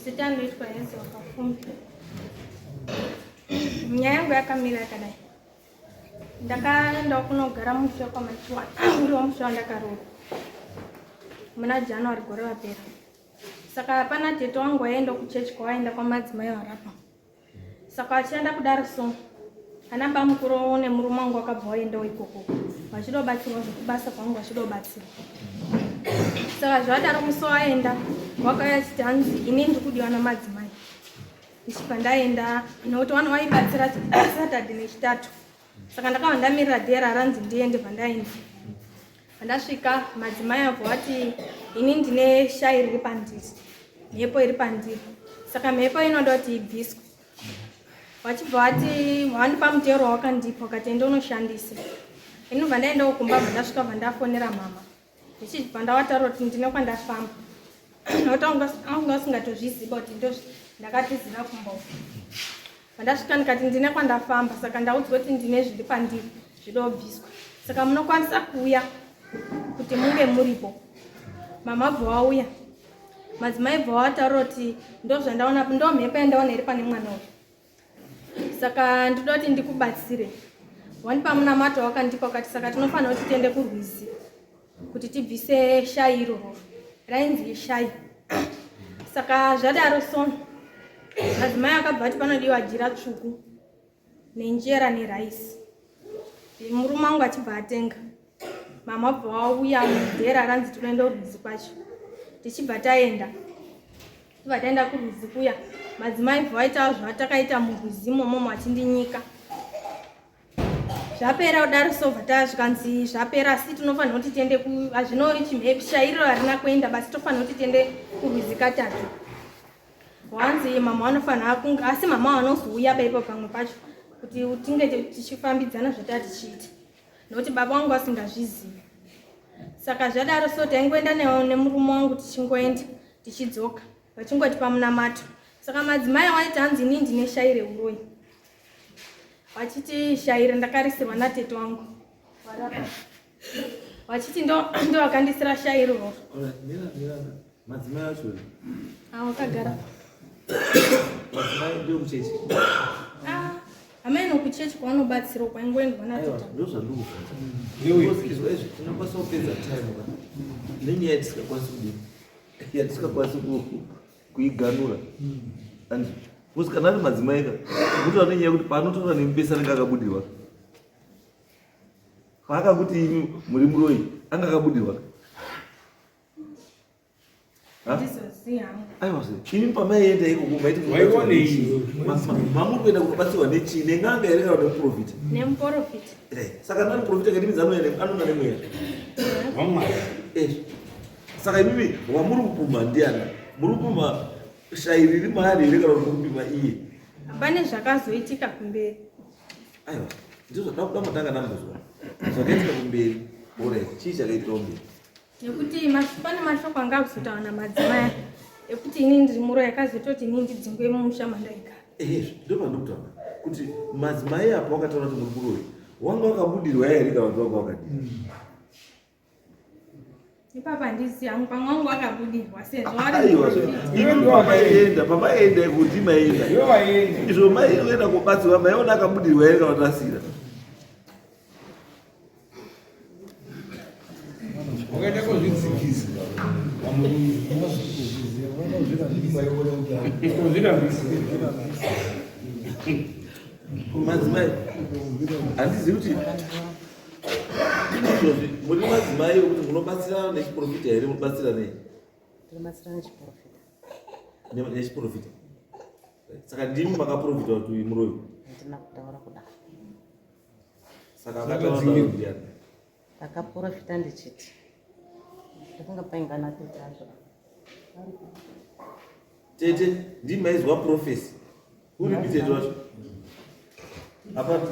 Zita ndoitwa Henzi Wakafumbi. Nyaya yangu yakamira yakadai. Ndakaendawo kunogara musha kwaMachiwa, uri wamusha wandakaroorwa muna January gore rapera. Saka pana tete wangu waienda kuchechi kwawaenda kwamadzimai varapa. Saka achienda kudaro so ana bamukuru nemurume wangu wakabva waendawo ikoko vachidobatsirwa zvekubasa kwangu vachidobatsirwa. Saka zvadaro musi waenda wakauya achiti hanzi ini ndiri kudiwa namadzimai. Ndichibva ndaenda nokuti vana vaibatsira Saturday neChitatu. Saka ndakabva ndamirira dhera ranzi ndiende pandaenda. Pandasvika madzimai abva vati ini ndine shai riri pandiri, mhepo iri pandiri. Saka mhepo inoda kuti ibviswe. Vachibva vati wandipa mutero wawakandipa ukati enda unoshandisa. Inobva ndaendawo kumba bva ndasvika bva ndafonera mama. Ndichibva ndavataura kuti ndine kwandafamba. Nokuti anga asingatozviziva kuti ndakatizira kumba uko. Pandasvika ndikati ndine kwandafamba saka ndaudzwa kuti ndine zviri pandiri zvidobviswa saka munokwanisa kuuya kuti munge muripo. Mama bva wauya madzimai bva wataura kuti ndozvandaona ndomhepo yandaona iri pane mwana uyu saka ndinoda kuti ndikubatsire wandipa munamato wakandipa ukati saka tinofanira kuti tiende kurwizi kuti tibvise shai iroro rainzi ishai saka zvadaro so madzimai akabva ati panodiwa jira tsvuku nenjera neraisi murume wangu achibva atenga mama bva wauya mudhera ranzi tinoenda kurwizi kwacho tichibva taenda tibva taenda kurwizi kuya madzimai bva vaita zvatakaita murwizi imomomo achindinyika Zvapera kudaro so bva zvikanzi zvapera asi tinofanira kuti tiende hazvino chimhepisha iriro harina kuenda basi tofanira kuti tiende kurwizi katatu. Wanzi mama vanofanira kunge asi mama vanozouya baipo pamwe pacho kuti tinge tichifambidzana zvataa tichiita nokuti baba vangu vasingazvizivi. Saka zvadaro so taingoenda nemurume wangu tichingoenda tichidzoka vachingotipa munamato. Saka madzimai awaiti hanzi ini ndine shayi reuroyi. Vachiti shairi ndakarisirwa natete wangu vachiti ndo vakandisira shairi ro madzimai acho awakagara madzimai ndio kuchechi ah, amai nokuchechi kwanobatsirwa kwaingoendwa natete ndozvandikubvunza izvi tinokwanisa kupedza time ka nenyaya yatisikakwanisi kudini yatisikakwanisi kuiganura and because kana ari madzimai ka kutaura nenyaya yekuti paanotaura nemupesi anenge akabudirwa paakakuti imi muri muroyi anga akabudirwa aiwa imi pamaienda ikoko maiti mamuri kuenda kunobatsirwa nechii nen'anga here kana nemuprofita nemuprofita eh, saka nani muprofita katimidza anoona nemweya eh. Saka imimi wamuri kupumha ndiani? Muri kupumha shayi riri maari here kana kuti muri kupima iye? Pane zvakazoitika kumberi. Aiwa, ndizvo zvada kuda matanga ndambozwa. Zvakaitika kumberi. Alright, chii chakaitika kumberi? Nekuti pane mashoko anga akuzotaura namadzimai ekuti ini ndiri muroyi akazototi ini ndidzingwe mumusha mandaigara. Ehe, ndopandikutaura kuti madzimai apo wakataura kuti muri muroyi wanga wakabudirwa here kana kuti wanga wakadii? Mm. Ipapa handisi hangu pamwe wangu akabudirwa sezvo pamaienda pamaienda kuti maienda izvo maienda kubatsirwa maiona akabudirwa here kana kuti asina wakaenda kozvidzikisa madzimai handizivi kuti Izvozvi muri madzimai ekuti munobatsira nechiprofita here munobatsira nei? Tinobatsira nechiprofita. Nechiprofita. Saka ndimi makaprofita kuti uyu muroyi? Handina kutaura kudaro. Saka akataura ndiani? Ndakaprofita ndichiti ndafunga painga natete acho. Tete ndimi maizwa profesi. Uripi tete wacho? Hapana.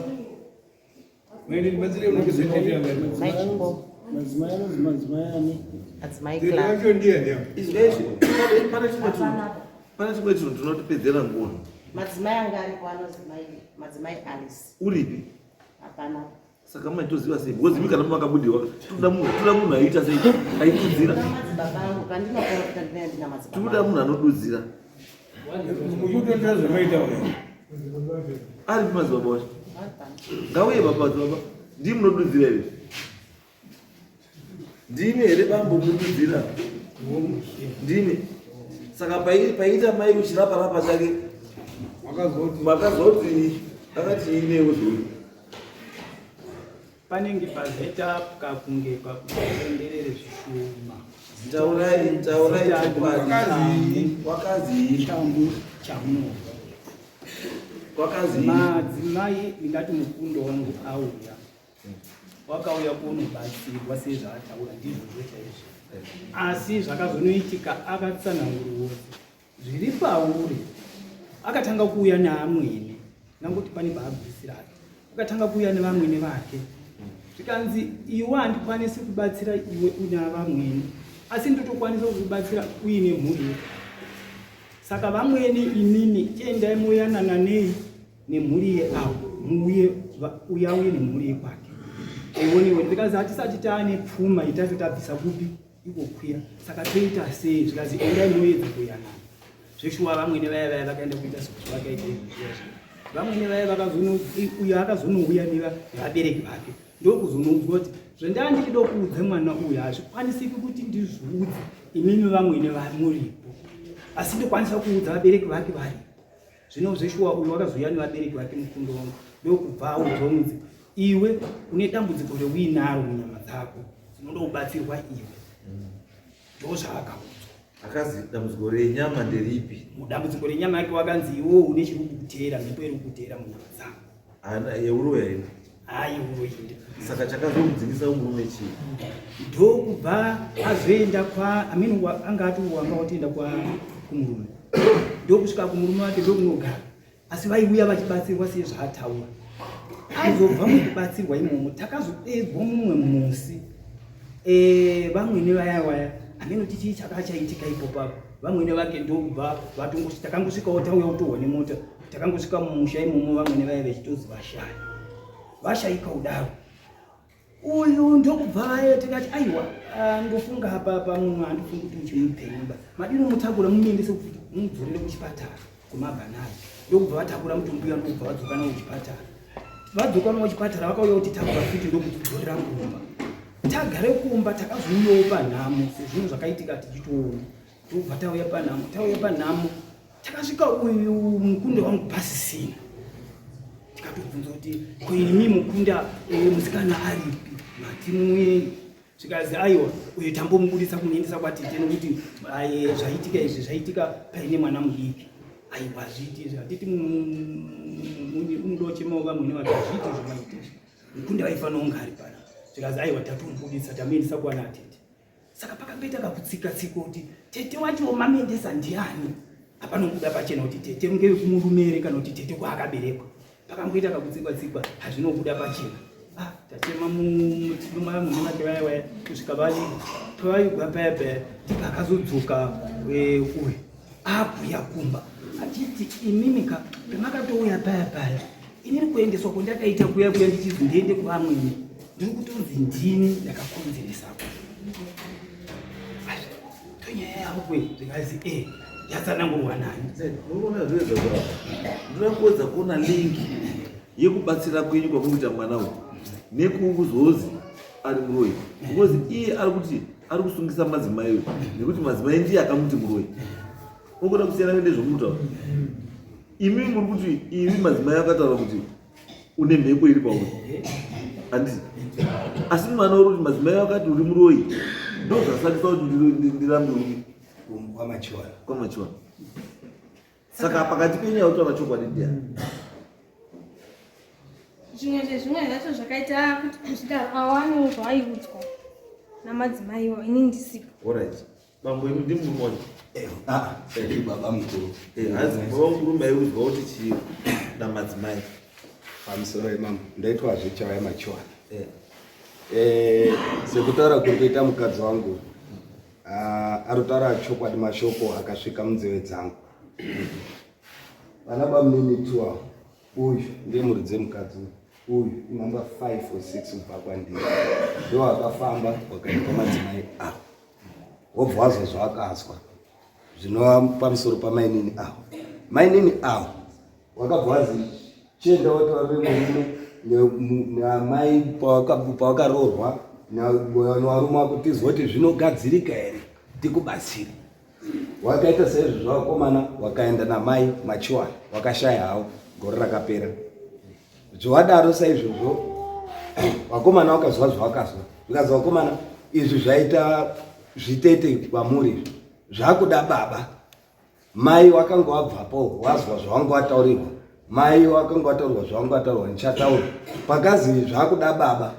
Pane chimwe chinhu tinotipedzera nguva. Madzimai anga aripo anozi madzimai Alice. Uripi? Hapana. Saka maitoziva sei? Because imi kana makabudirwa toda munhu toda munhu aiita sei? Aidudzira. Toda munhu anodudzira. Muchitondera zvamaita uya. Ari madzibaba wacho. Ngauye baba madzibaba. Ndimi munodudzira here? Ndimi here bambo munodudzira? Ndimi. Saka paita mai kuchirapa rapa chake. Makazoti akati inewo zvoyo. Panenge pazoita kakunge kakuenderere zvishoma. Taurai, taurai chokwadi. Kwakazii? Changu chamunobva. Kwakazii? Madzimai ndingati mukundo wangu auya. Wakauya kunobatsirwa sezvaataura ndizvozvo chaizvo. Asi zvakazonoitika akatsanangurwa Zviri pauri. Akatanga kuuya naamwene. Ndangoti pane paabvisira ake. Akatanga kuuya nevamwene vake. Zvikanzi iwe handikwanisi kubatsira iwe una vamwene. Asi ndotokwanisa kukubatsira uine mhuri yako. Saka vamwene imimi chiendai moyanana nei nemhuri yeavo muuye uya uye nemhuri yekwake. Eoniwe zvikanzi hatisati taane pfuma itacho tabvisa kupi ikokwira saka toita sei zvikanzi endai moedza kuyanana zveshuwa vamwene vaya vaya vakaenda kuita zvavakaita izvozvo vamwene vaya vakazono uyo akazonouya nevabereki vake ndokuzonoudzwa kuti zvendaa ndichida kuudza mwana uyu hazvikwanisiki kuti ndizviudze imimi vamwene vamuripo asi ndokwanisa kuudza vabereki vake varipo Zvino zveshuwa uyu wakazouya nevabereki vake mukundo wangu ndokubva audzwa unzi iwe une dambudziko reuinaro munyama dzako dzinoda kubatsirwa iwe ndozvaakaudzwa. Akazi dambudziko renyama nderipi? Dambudziko renyama yake wakanzi iwe une chiri kukuteera mhepo iri kukuteera munyama dzako. Ana yeuroya here? Hayi uroyi. Saka chakazomudzingisa murume chii? Ndokubva azoenda kwa I mean anga ati wanga watoenda kwa kumurume. Ndokusvika kumurume wake ndokunogara. Asi vaiuya vachibatsirwa sezvaataura. Azobva mukubatsirwa imomo takazopedzwa mumwe musi. Eh vamwene vaya vaya ameno tichii chakachaitika ipopapo. Vamwene vake ndokubva vatongosvika takangosvikawo tauya kutohwa nemota. Takangosvika mumusha imomo vamwene vaya vechitozi vashaya. Vashaika kudaro. Uyu ndokubva vaye tikati aiwa ah, ndofunga apa apa munhu handifungi kuti uchimupenyu ba. Madini mutakura mumuendese kuti mumudzorere kuchipatara kumabva naye. Ndokubva vatakura mutumbi uya ndokubva vadzoka nawo kuchipatara. Vadzoka nawo kuchipatara vakauya kuti takura futi ndokutidzorera kumba. Tagare kumba takazouyawo panhamo sezvinhu zvakaitika tichitoona. Ndokubva tauya panhamo tauya panhamo Takasvika uyu mukunda wangu pasisina, tikatobvunza kuti ko imi mukunda e, musikana aripi matimuye zvikanzi aiwa uyu tambomubudisa kumuendesa kwatete nekuti zvaitika izvi zvaitika paine mwana mudiki aiwa zviiti izvi hatiti unoda uchemawo vamwene vake hazviiti izvo maita izvi mukunda vaifanira kunge ari pana zvikanzi aiwa tatomubudisa tamuendesa kwana atete Saka pakamboita kakutsika tsika kuti tete wacho mamuendesa ndiani? Hapanobuda pachena kuti tete ngevekumurume here kana kuti tete kwaakaberekwa. Pakamboita kakutsikwa tsikwa hazvinobuda pachena. Ah, tachema mumwe vake vaya vaya kusvika pavaigwa paya paya ndipakazodzoka eh, uyu akuya kumba achiti imimi ka pemakatouya paya paya inini kuendeswa kwandakaita kuya kuya ndichizi ndiende kuvamwene ndiri kutonzi ndini ndakakonzeresa tonyaya yavo kwe zvikanzi e eh, yatsanangurwa nani unoona zvoedza kudaro ndinoda kuedza kuona link yekubatsira kwenyu kwakuita mwana uyu nekukuzozi ari muroyi because iye ari kuti ari kusungisa madzimai uyu nekuti madzimai ndiye akamuti muroyi unogona kusiyana nezvomutaura imi muri kuti imi madzimai akataura kuti une mhepo iri pauri handiti asi mwana uri kuti madzimai akati uri muroyi ndozvasakisa kuti ndirambe uri kwamachiwana saka pakati penyu yautaura chokwadi ndiani Zvimwe zvezvimwe zvacho zvakaita kuti zvidaro awani zvaiudzwa namadzimaiwo ini ndisipo. Alright. Bambo imi ndimi murume wacho. Eh, ah, eh, baba mukuru. Eh, hanzi baba mukuru maiudzwa kuti chii namadzimai. Pamusoro imam, ndaitwa zvechauya machiwana. Eh. Eh, sekutaura kuri kuita mukadzi wangu. Ah, arutaura chokwadi mashoko akasvika munzeve dzangu. Vana bamunini tuwa uyu ndiye muridzi wemukadzi uyu uyu inumber 5 or 6 kubva kwandiri ndo akafamba wakaita madzimai avo wobva wazwa zvaakazwa zvinova pamusoro pamainini avo. Mainini avo wakabva wazi chienda wataurire murume naamai pawakaroorwa nevarume wako tizwa kuti zvinogadzirika here tikubatsire. Wakaita saizvozvo vakomana wakaenda namai Machiwana wakashaya hawo gore rakapera. Zvawadaro saizvozvo vakomana wakazwa zvawakazwa zvikazi vakomana izvi zvaita zvitete kwamuri izvi zvakuda baba mai wakanga wabvapo wazwa zvawanga wataurirwa mai wakanga wataurirwa zvawanga wataurirwa ndichataura pakazi zvakuda baba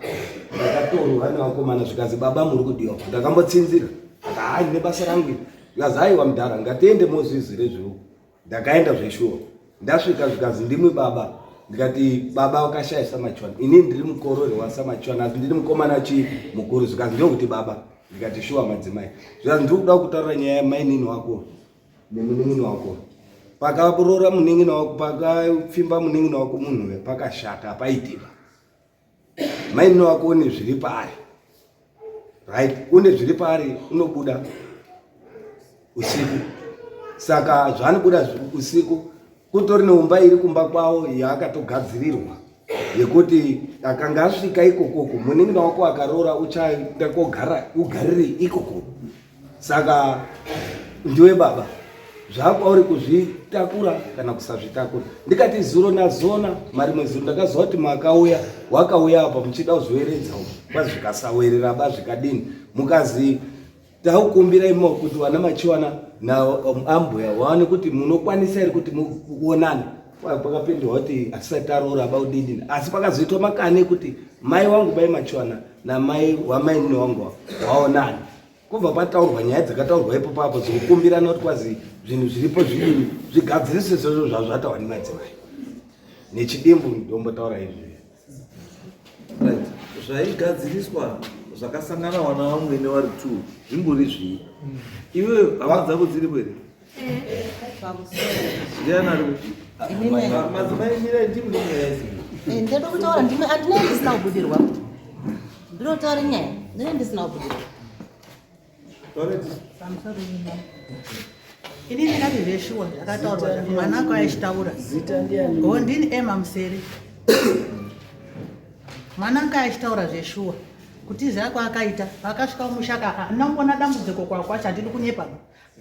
ndakatorwa nevakomana zvikazi baba muri kudiwa ndakambotsinzira aka hai nebasa rangu iri zvikazi aiwa mudhara ngatiende mozvizire zveuku Ndakaenda zveshuwa ndasvika zvikanzi ndimwi baba ndikati baba wakashaya samachiwana ini ndiri mukorore wasamachiwana asi ndiri mukomana chii mukuru zvikanzi ndokuti baba ndikati shuwa madzimai zvikanzi ndiri kuda kutaura nyaya yamainini wako nemunin'ina wako pakaroora munin'ina wako pakapfimba munin'ina wako munhuwe pakashata hapaitiba Mainini wako une zviri paari right, une zviri paari unobuda usiku, saka zvaanobuda usiku kutori neumba iri kumba kwavo yaakatogadzirirwa yekuti akanga asvika ikokoko munin'ina wako akaroora uchaenda kogara ugarire ikoko saka ndiwe baba zvakwauri kuzvitakura kana kusazvitakura ndikati zuro nazona marimwe zuro ndakaziva kuti makauya wakauya apa muchida kuzoeredza uku kwa zvikasawerera ba zvikadini mukazi taukumbira imo kuti vana machiwana naambuya um, waone kuti munokwanisa here kuti muonane pakapindwa kuti hatisati taroora ba udidini asi pakazoitwa makani ekuti mai wangu mai machiwana namai wamainini wangu waonane Kubva pataurwa nyaya dzakataurwa ipo papo dzekukumbirana kuti kwazi zvinhu zviripo zvidini zvigadziriswe sezvo zvazvataurwa nemadzimai nechidimbu ndombotaura izvi. Right. Zvaigadziriswa zvakasangana wana vamwene vari two zvimbori zvii? Iwe hama dzako dziripo here? Ndiani ari madzimai mirai ndimi nenyaya idzi. Eh, ndoda kutaura ndimi andinei ndisina kubudirwa. Ndinotaura nyaya ndinei ndisina kubudirwa. Ini ndingati zveshuwa zvakataurwa mwana wako aichitaura. O ndini Emma Museri. Mwana wako aichitaura zveshuwa. Kutiza kwaakaita paakasvika kumusha ka handina kumboona dambudziko kwakwacho handidi kunyepa.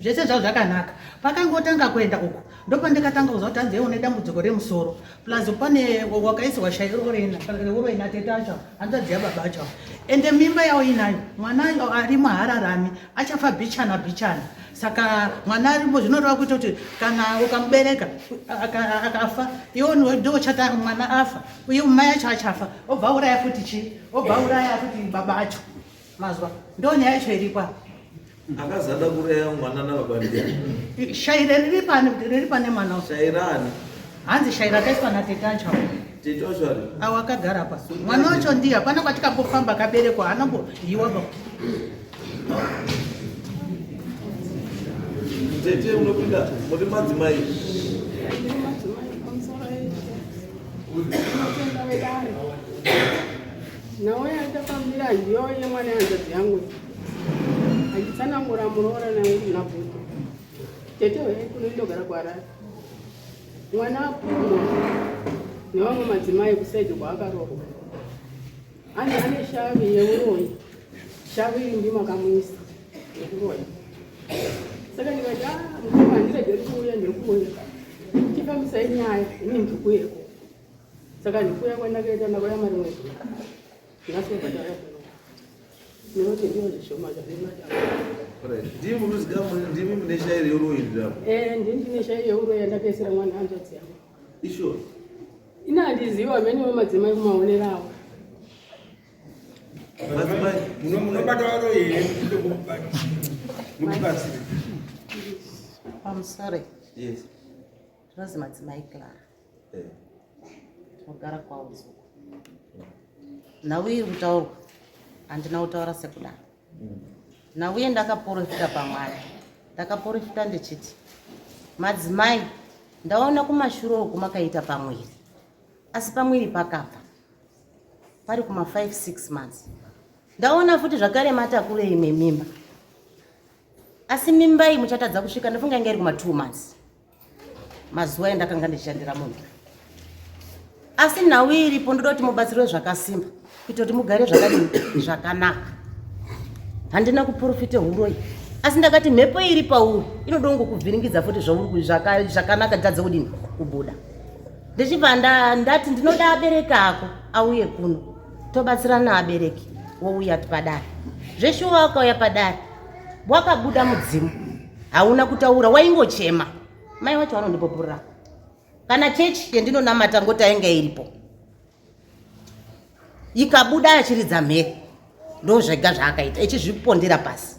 Zvese zvavo zvakanaka. Pakangotanga kuenda uku ndopandikatanga kuziva kuti hanzi une dambudziko remusoro plus pane wakaisirwa shai reuroyi natete acho hanzvadzi yababa acho ende mimba yawo inayo mwana arimo haararami achafa bichana bichana saka mwana arimo zvinoreva kuita kuti kana ukamubereka akafa iwo ndochata mwana afa uye mai acho achafa obva auraya futi chii obva auraya futi baba acho mazwa ndonyaya yacho iripo apa akazada kureya mwana nababa ndiani shaira riri pane riri pane mwana uyu. shaira ani hanzi shaira akaiswa natete acho tete wacho ari awo akagara apa mwana wacho ndiye hapana kwatikambofamba akaberekwa haana mbohiwa ba tete unopinda muri madzimai Ndiri madzimai pamusoro eshe. Ndinotenda vedare. Nhau yandafambira ndiyo yemwana yehanzvadzi yangu achitsanangura muroora nangu nabhuti tete huyai kuno ndogara kuharare mwana apumwa nevamwe madzimai kusaidi kwaakaroorwa ane ane shavi yeuroyi shavi iri ndimo akamuisa yekuroya saka ndikati ah, mukoma handiregeri kuuya ndiri kuuya chifambisai nyaya ini ndiri kuyeko saka ndikuuya kwandakaita ndakauya marimwe zuva nhasi wabva ndauya kuno ndinoti ndiyo zvishoma zvandinodya ndimi munozika ndimi mune shairi yeuroyi ndirapo eh ndini ndine shairi yeuroyi yandakaisira mwana hanzvadzi yangu isho ini handizivi vamene vemadzimai kumaonero avo madzimai munobata varoyi here mutibatsire pamusoro yes tinonzi madzimai clara eh. tinogara kwauzuku nhau iri kutaurwa handina kutaura sekudaro nhau ye ndakaporofita pamwana ndakaporofita ndichiti madzimai ndaona kumashure uku makaita pamwiri asi pamwiri pakabva pari kuma 5 6 months ndaona futi zvakare matakure imwe mimba asi mimba iyi muchatadza kusvika ndafunga inga iri kuma 2 months Mazuva endakanga ndichishandira munhu. Asi nhau iripo ndoda kuti mubatsirwe zvakasimba kuita kuti mugare zvakadini zvakanaka. Handina kuprofita huroyi asi ndakati mhepo iri pauri inoda kungokuvhiringidza futi zvauri zvakanaka tadze kudini kubuda. Ndichibva ndati ndinoda abereki ako auye kuno tobatsirana abereki wouya padare. Zveshuwa wakauya padare wakabuda mudzimu hauna kutaura waingochema. Mai wacho vanondipupurira kana chechi yendinonamata ngoti ainge iripo ikabuda achiridza mhere ndozvega zvaakaita echizvipondera pasi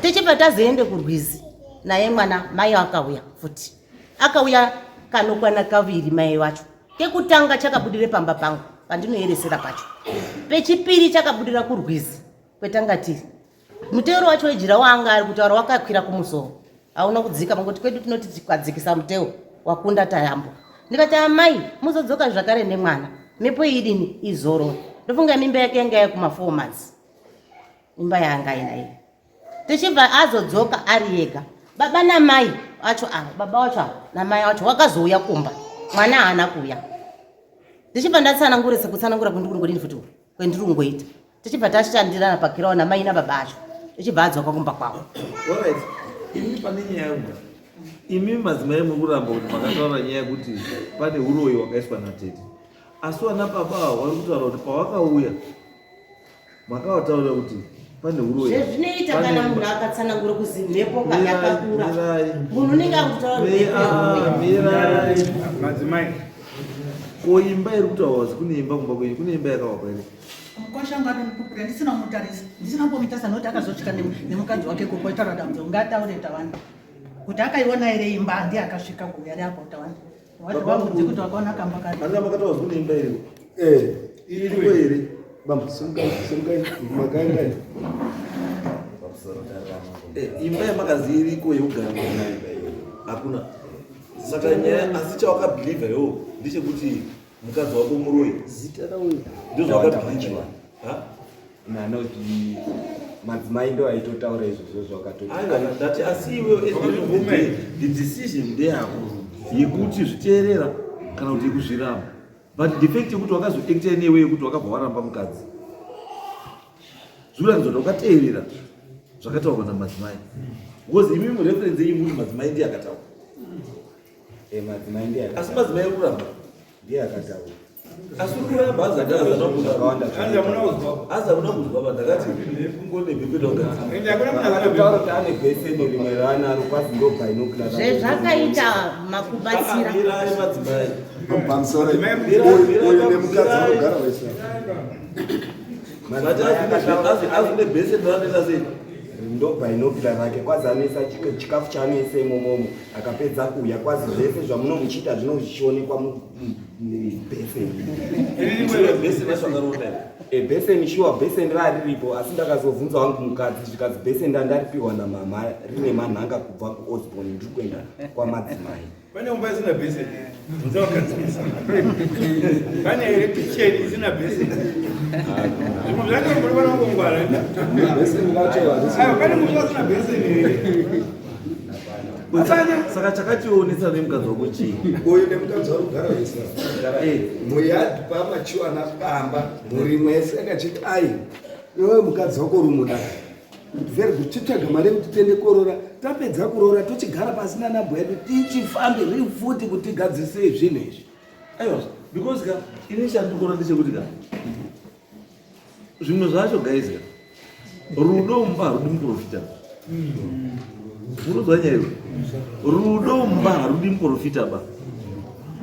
tichibva tazoende kurwizi naye mwana mai akauya futi akauya kanokwana kaviri mai wacho kekutanga chakabudire pamba pangu pandinoeresera pacho pechipiri chakabudira kurwizi kwetanga tiri Mutero wacho wejira waanga ari kutaura wakakwira kumusoro hauna kudzika mangoti kwedu tinoti tikadzikisa muteo wakunda tayambuka ndikati amai muzodzoka zvakare nemwana mhepo iyi idini izorore ndofunga mimba yake yanga yakuma four months imba yaanga inayo tichibva azodzoka ari ega baba namai acho ava baba wacho ava namai wacho wakazouya kumba mwana haana kuuya ndichibva ndatsanangure sekutsanangura kwendiri futi kwendiri kungoita tichibva tashandirana pakirawo namai nababa acho tichibva adzoka kumba kwavo. Alright, imi pane nyaya yangu. Imi madzimai muri kuramba kuti makataura nyaya yekuti pane uroyi wakaiswa natete. Asi vana baba ava vari kutaura kuti pawakauya makavataurira kuti pane uroyi. Zvezvinoita kana munhu akatsanangura kuzi mhepo kana yakakura. Munhu unenge akutaura Mirai. Madzimai. Ko imba iri kutaurwa kuti kune imba kumba kwenyu kune imba yakavakwa here? Mukwasha wangu atonipupurira ndisina kumutarisa ndisina kumbomutarisa nokuti akazosvika nemukadzi wake ikoko aitaura dambudziko ngaataure tawanda kuti akaiona here imba ndiye akasvika kuuya riapo tawanda wati wabvunze kuti wakaona kamba kari Andina makataura kuti kune imba iriko. Eh, Iriko here? bambo simukai simukai makaenda. Eh, imba yamakazi iriko yekugara nayo. Hakuna. Saka nyaya asi chawakabhilivha iwo ndechekuti mukadzi wako muroyi. Zita rauyu. Ndozvawakabhilivha. Ha? Nanoti madzimai ndo aitotaura izvozvo zvakatoti. Aiwa ndati asi iwe at the end of the day the decision ndeyako yekuti zviteerera kana kuti yekuzviramba. But the fact yekuti wakazoacta newe yekuti wakabva waramba mukadzi. Zvikuratidza kuti wakateerera zvakataurwa namadzimai. Because imi mureference yenyu muri madzimai ndiye akataura. Eh, madzimai ndiye akataura. Asi madzimai ari kuramba. Ndiye akataura. Asi uri kuramba hanzi Zvakawanda zvakawanda. Hanzi hamuna kuzwa ba ndakati kungone bhebhe Ende hakuna munhu akana Akataura kuti ane bheseni rimwe raanaro kwazi ndo binocular. Zvezvakaita makubatsira. Mirai madzimai. Pamusoro uyu nemukadzi vanogara vese. Azine bheseni raanoita sei? Ndo binocular rake kwazi anoisa chikafu chaanoisa imomomo akapedza kuuya kwazi zvese zvamunomuchiita zvino zvichionekwa mubheseni. Bheseni racho akaronda here? E, bheseni shuwa bheseni rariripo asi ndakazobvunza wangu mukadzi zvikanzi bheseni randaripiwa namama rine manhanga kubva kuosborn ndiri kuenda kwamadzimai. Pane umba isina bheseni. Bvunza wakadzivisa. Pane here kicheni isina bheseni? Zvimwe zvacho muri vana kungwara. Bheseni racho harisi. Aiwa pane musha usina bheseni here? Hapana. Saka chakationesa nemukadzi wako chii? Uyu nemukadzi vari kugara vese. Eh. Muyadhi pamachiwana pamba mhuri imwe yese yakachiti ai iwe mukadzi wako uri muda. Very good. Titsvaga mari yekuti tiende korora. Tapedza kuroora tochigara pasi nana mbuya edu tichifambe rifuti kuti tigadzirise zvinhu izvi. Aiwa, because ka ini chandikuona ndechekuti ka zvimwe zvacho guys ka rudo mumba harudi muprofita. Munonzwa nyaya iyo? Rudo mumba harudi muprofita ba.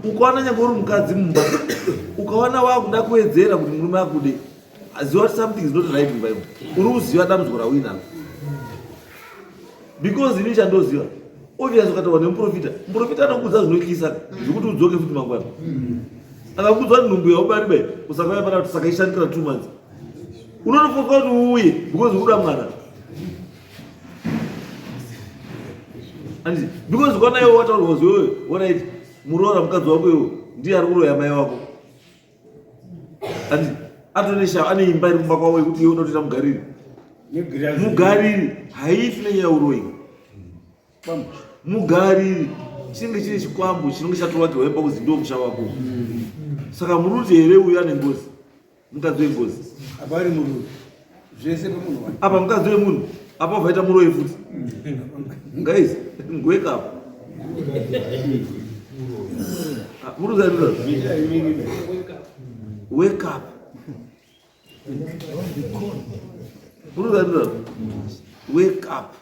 Ukaona nyange uri mukadzi mumba, ukaona wakuda kuwedzera kuti murume akude, ziva kuti something is not right mumba imo. Uri kuziva dambudziko rauinaro. Because ini chandoziva, obvious ukataura nemuprofita, muprofita anokuudza zvinotyisa zvekuti udzoke futi mangwana. Akakuudza kuti nhumbu yaubari bai, usakauya pana kuti saka ishandira 2 months. Unotofoka kuti uuye because uri kuda mwana. Anditi because ukaona iwe wataurwa kuti iwewe alright muroora mukadzi wako iwe ndiye ari kuroya mai wako. Anditi atone shava ane imba iri kumba kwavo yekuti iwe unotoita mugariri. Mugariri haifi nenyaya uroyi. Mugariri Chinenge chine chikwambo chinenge chatovakirwa imba kuzi ndiwo musha wako. Saka muri kuti here uyu ane ngozi? Mukadzi wengozi. Apa ari murume. Zvese pamunhu wake. Apa mukadzi wemunhu. Apa vaita muroyi futi. Guys, wake up. Ah, muri kuti wake up. Muri kuti wake up.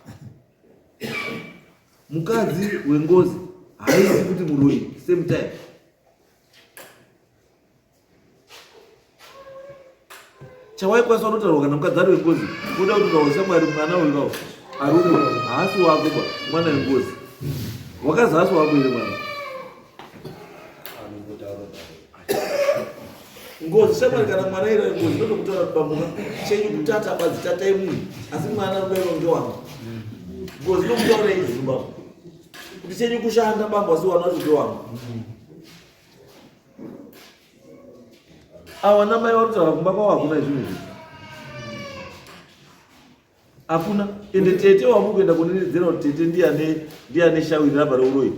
Mukadzi wengozi haisi kuti muroyi same time. Chawaikwanisa kunotaurwa kana mukadzi ari wengozi kuda kuti shamwari mwana uyu kawo arume haasi wako ba mwana wengozi wakazi haasi wako here mwana ngozi shamwari kana mwana iri wengozi ndotokutaura kuti bambo chenyu kutata badzi tatai munhu asi mwana rubairo ngewangu ngozi nokutaura izvi bambo kuti chenyu kushanda bambo asi wana wacho ngewangu Awa namai vari kutaura kumba kwavo hakuna zvinhu izvi. Hakuna. Ende tete wamuri kuenda kunenedzera kuti tete ndiye ane ndiye ane shawiri rapa reuroyi.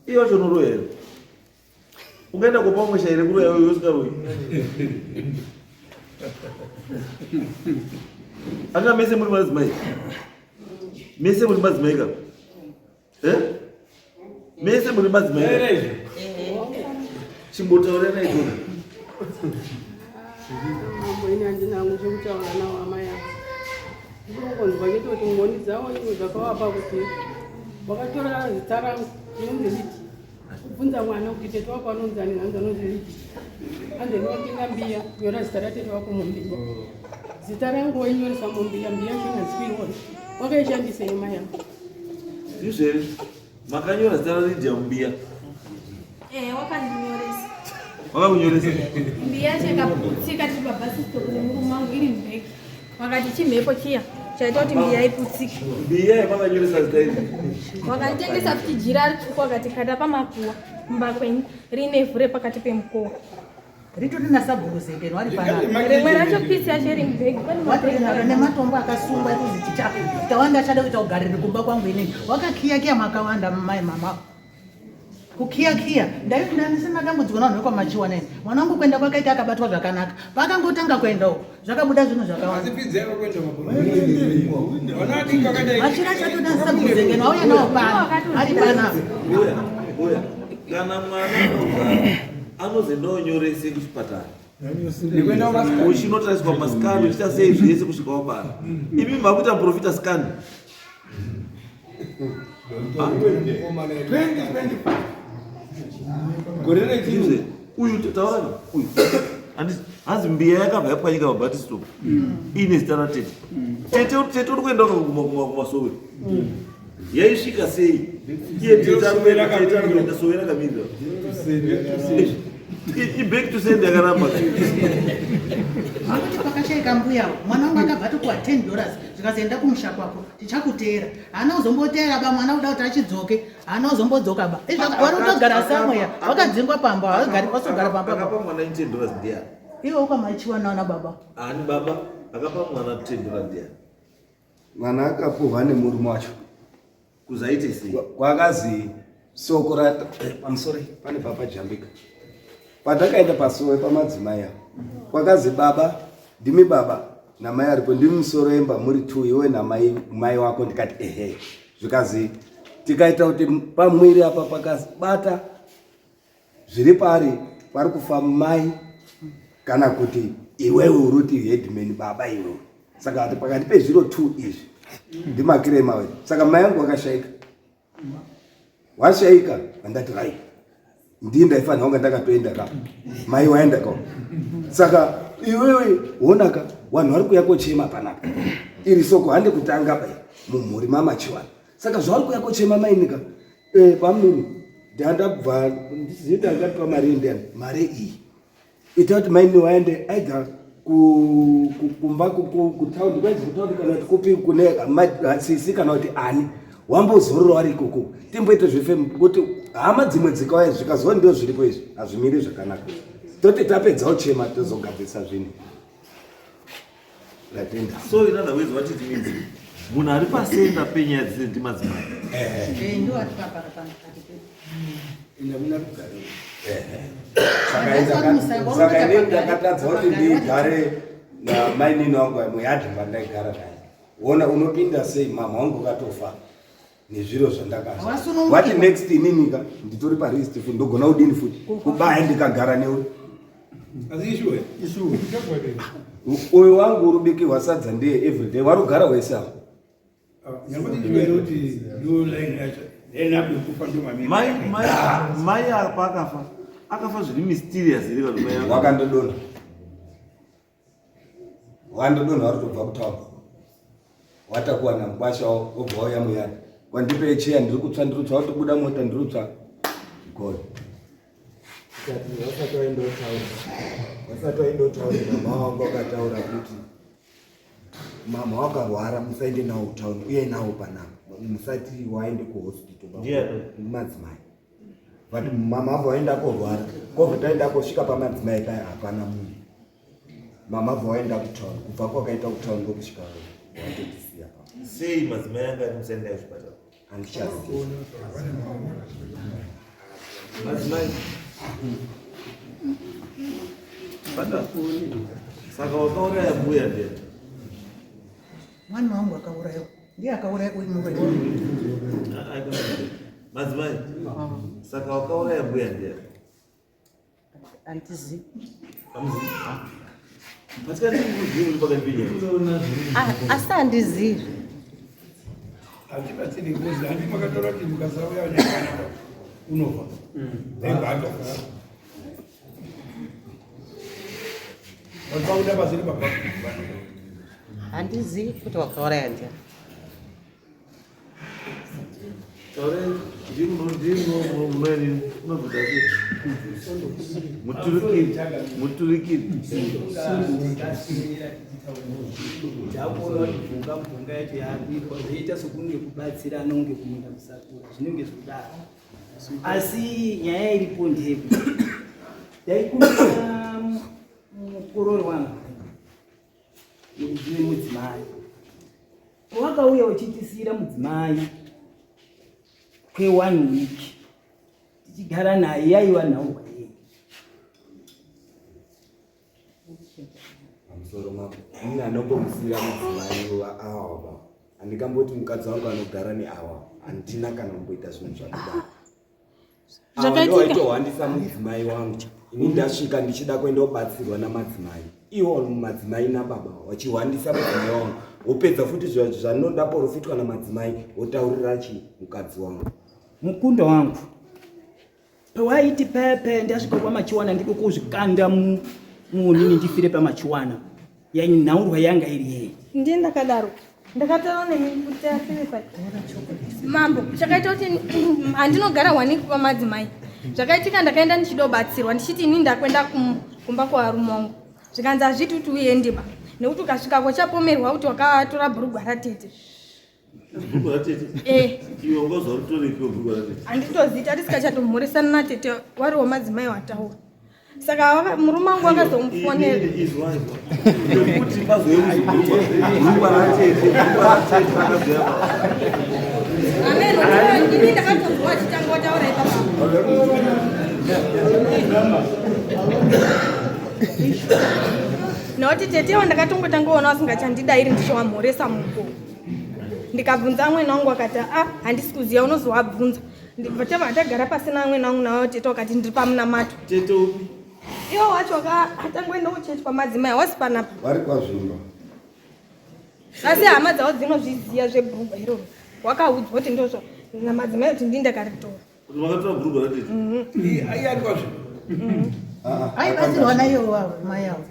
Iye wacho unoroya here? Ungaenda kupa umwe shairi rekuroya iwe usikaroyi. Anga mese muri madzimai. Mese muri madzimai ka? Eh? Mese muri madzimai. Chimbotaura naye tona. Mambo ini handina hangu chekutaura nawo amai avo. Ndinongonzwa chete kuti ngoni dzavo ivo dzakavapa kuti vakatora zita rangu rinonzi Lidi. Kubvunza mwana kuti tete wako anonzi ani hanzi anonzi Lidi. Hanzi ndinotenga mbiya nyora zita ratete wako mumbiya. Zita rangu wainyoresa mumbiya mbiya yacho inonzi kuiona. Wakaishandisei mai avo? Ndizvo here? Makanyora zita raLydia mumbiya? Eh, wakandinyoresa. Wakakunyoresa? Mbiya yacho ikaputsika tiri pabus stop nemurume wangu iri mbeki. Wakati chimhepo chiya chaita kuti mbiya iputsike. Mbiya yamakanyoresa zita iri. Wakanditengesa futi jira ritsvuku wakati kata pamakuwa mumba kwenyu riine ivhu repakati pemukowa. Ritori nasabhuku Zengeni wari panapa. Rimwe racho pisi yacho iri mubhegi. Pane mabhegi Watori nematombo akasungwa ekuzi ticha tawanda achada kuita kugariri kumba kwangu inini. Wakakiya kiya makawanda mai mama. Kukiya kiya ndaienda ndisina dambudziko navanhu vekwaMachiwa neni. Mwana wangu kuenda kwakaita akabatwa zvakanaka. Paakangotanga kuenda uko zvakabuda zvinhu zvakawanda. Asi pidzi yako kuenda makuru. Vana vadiki vakadai. Machira acho atoda sabhuku Zengeni wauya nawo pano. Ari panapa. Uya, uya. Kana mwana anozvarwa anozi ndonyorese kuchipatara. Nekuenda kumasikani. Uchinotariswa masikani uchiita sei zvese kusvika wabara. Imi makuita muprofita scan. 2025. Gore rechirungu. Ndizve uyu taura uyu. Handisi hanzi mbiya yakabva yapwanyika pabatisto. Ine zita ratete. Tete tete uri kuenda kumasowe. Yaisvika sei? Iye tete ari kuenda tete ari kuenda sowe rakamirira. I back to send yakaramba. Nekuti pakashaika mbuya mwana wangu akabva atopuwa 10 dollars zvikazoenda kumusha kwako tichakuteera haana kuzomboteera ba mwana kuda kuti achidzoke haana kuzombodzoka ba izvo vari kutogara somewhere vakadzingwa pamba havagari vasogara pamba ba Akapa mwana 10 dollars ndiani? iwe ukamaichiwa naana baba Ani baba akapa mwana 10 dollars ndiani? Mwana akapuhwa nemurume wacho. Kuzaite sei? Kwakazi soko ra pamusoro pane papa jambika. Patakaenda pasowe pamadzimai ava. Kwakazi baba ndimi baba namai aripo ndimi musoro emba muri two iwe namai mai wako ndikati ehe. Zvikazi tikaita kuti pamwiri apa pakabata zviri paari pari kufa mai kana kuti iwewe uri kuti headman baba iwewe saka ati pakati pezviro two izvi ndimakire mawe saka mai angu wakashaika washaika andati right ndii ndaifanira kunga ndakatoenda ka mai waenda ka saka iwewe wonaka vanhu vari kuuya kochema panapa iri soko hande kutanga bai mumhuri mamachiwana saka zvavari kuuya kochema mainika eh, pamunini ndandabva ndizivi ndangatipa mari ndiani mari iyi ita kuti maini waende either kumba kutaundi kwainzi kutaundi kana kuti kupi kune sisi kana kuti ani wambozorora wari ikoko timboite zvefemu kuti hama dzimwe dzikauya zvikazova ndo zviripo izvi hazvimiri zvakanaka toti tapedza uchema tozogadzirisa zvinhu ndatenda So in other words, what it means, Munhu ari pasenda penyaya dzese ndimadzimai. Eh, ndo ari pakati pedu. Saka inini ndakatadza kuti ndigare namainini wangu muyadhi vandaigara naye. Wona unopinda sei mama wangu ukatofa nezviro zvandakazwa. What next ininika nditori parist futi ndogona kudini futi kubaya ndikagara newe. Asi ishuwe? Ishuwe. Uyu wangu urubikirwa sadza ndiye everyday warugara wese apo. Mai apa akafa akafa zviri mysterious here vanhu mai wakandodonha wakandodonha wari tobva kutaura watakuwana mukwasha wobva wauya muyani kwandipei cheya ndiri kutsva ndiri kutsva watobuda mota ndiri kutsva god vasati vaindotaura vasati vaindotaura mama wangu wakataura kuti mama wakarwara musaende nawo kutown uyai nawo panapa musati waende kuhospital madzimai but mama avo vaenda korwara kobva taenda kosvika pamadzimai paya hapana munhu mama avo vaenda kutown kubva kwakaita kutown ndokusvika watotisiya pa sei madzimai anga ari musaenda kuchipatara handichazivi madzimai saka wakauraya mbuya ndiye mwana wangu akaurayiwa ndiye akauraya uyu muroyi madzimai saka wakauraya mbuya ndiye Handizivi. Asi handizivi. Hazvibatsiri ngozi handi makatora kuti mukasauya nemwana unofa. Aibva atofa. Vakuda pasiri baba. Handizivi kuti wakauraya ndiani. Muturikiri takuona kuti bvunga mvunga yacho yakuitwa zvoita sokunge kubatsirana kunge kumunda kusakura zvinenge zvodaro asi nyaya iripo ndeyekuti ndaikumbira mukororo wangu nekuzive mudzimai Wakauya uchitisiyira mudzimai kwe one week tichigara naye yaiva nhauwa yei? Pamusoro mambo, ini anongomusiyira mudzimai wa awa baba. Handikamboti mukadzi wangu anogara neawa, handina kana kumboita zvinhu zvakadaro. Zvakaitikawaitohwandisa mudzimai wangu ini ndasvika ndichida kuenda kubatsirwa namadzimai iwo madzimai nababa wachihwandisa mudzimai wangu wopedza futi zvanoda porofitwa namadzimai wotaurira chi mukadzi wangu mukunda wangu pawaiti paya paya ndasvika kwamachiwana ndiko kuzvikanda munini ndifire pamachiwana Nhaurwa yanga iri yei? Ndiye ndakadaro. Ndakataura nemi kuti afire pa mambo. Chakaita kuti handinogara wani kupa madzimai. Zvakaitika ndakaenda ndichidobatsirwa ndichiti ini ndakuenda kumba kwavarume wangu. Zvikanzi hazviiti kuti uende ba nekuti ukasvika kochapomerwa kuti wakatora bhurugwa ratete. Bhurugwa ratete? Eh. Iwe ungazwa rutorepiwo bhurugwa ratete? Handitozivi tatisikachatomuhoresana natete wariwo madzimai wataura. Saka murume wangu akazomufonera. Izwa izwa. Nekuti pazouya kuzobhurugwa. Bhurugwa ratete, bhurugwa ratete rakazoya pa. Amen. Ini ndakatonzwa achitanga wataura ipapo. Nokuti tetewo ndakatongotanga kuona vasingachandidairi ndichiwamhoresa muko. Ndikabvunza amwene wangu akati a ah, handisi kuziva unozowabvunza. Ndibva tabva tagara pasina amwene wangu nawo tete wakati ndiri pamunamato. Tete upi? Iwo wacho atangoenda kuchechi kwamadzimai hawasi panapa. Vari kwazvimba. Asi hama dzavo dzinozviziva zvebhurugwa iroro. Wakaudzwa kuti ndozvo namadzimai kuti ndini ndakaritora. Kuti makatora bhurugwa ratete? Mhm. Ai ari kwazvimba. Mhm. Aibatsirwa naiyo wavo mai avo.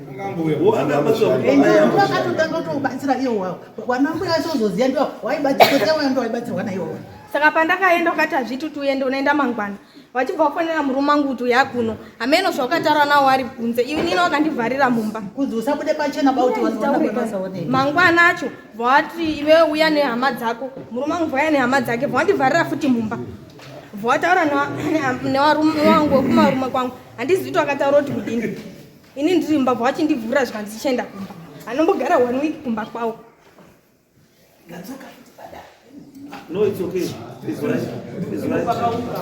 Akatotanga kutobatsira iyo wavo. Wana mbuya asozoziva ndo waibatsirwa ndo waibatsirwa naiyo wavo. Saka pandakaenda ukati hazviiti kuti uende unoenda mangwana. Vachibva vafonera murume wangu kuti uya kuno. Hameno zvawakataura nawo wari kunze. Inini wakandivharira mumba. Kunzi usabude pachena bauti vanhu Mangwana acho vati iwe uya nehama dzako. Murume wangu vauya nehama dzake vawandivharira futi mumba. Vawataura nevarume wangu wekumarume kwangu. Handizivi kuti wakataura kuti kudini. Ini ndiri mumba vawachindivhurira zvikanzi chienda kumba. Anombogara one week kumba kwawo. Ndadzoka futi padare. No, it's okay. It's right. It's right.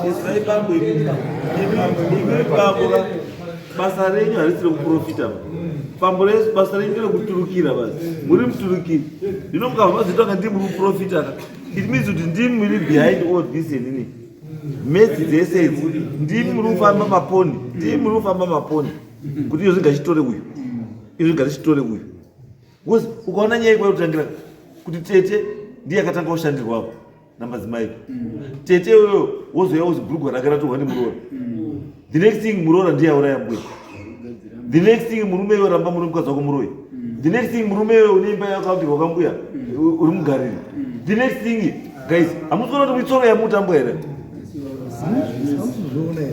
It's right, bambo imi. Imi bambo ka. Basa renyu harisi rekuprofita ba. Bambo resu basa renyu nderekuturukira basi. Muri muturukiri. Ndino mukabva mazoita kunga ndimi muri kuprofita ka. It means kuti ndimi muri behind all this inini. Metsi dzese idzi. Ndimi muri kufamba maponi. Ndimi muri kufamba maponi. Kuti izvi ngachitore uyu. Izvi ngachitore uyu. Because ukaona nyaya ikwayotangira kuti tete ndiye akatanga kushandirwa apo namadzimai tete iyoyo wozouya wozi bhurugwa rake ratorwa nemuroora the next thing muroora ndiye auraya mbuya the next thing murume iwe ramba muri mukadzi wako muroyi the next thing murume iwe une imba yakavakirwa kwambuya uri mugariri the next thing guys hamusi kuona kuti mitsoro yamutambwa here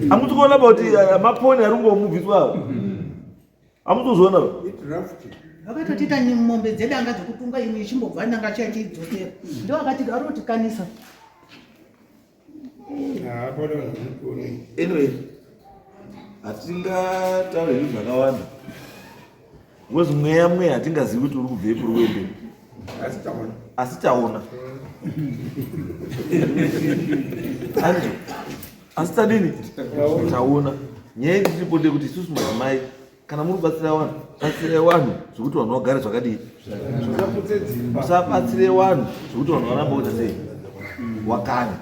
hamusi kuona kuti eh, maponi ari kungomubviswa Hamutozviona ba? Vakatotiita mombe dzedanga dzekutunga imwe ichimbobva nanga chiachiidzosera. Ndiwo akati ari kutikanisa. Anyway, hatingataure zvinhu zvakawanda because mweya mweya hatingazivi kuti uri kubvepi uri kuendepi asi taona andizvo asi tadini taona nyaya yedu tiripo ndeyekuti isusu madzimai kana muri kubatsira vanhu batsirai vanhu zvekuti vanhu vagare zvakadii musabatsire vanhu zvekuti vanhu varamba kuita sei wakanya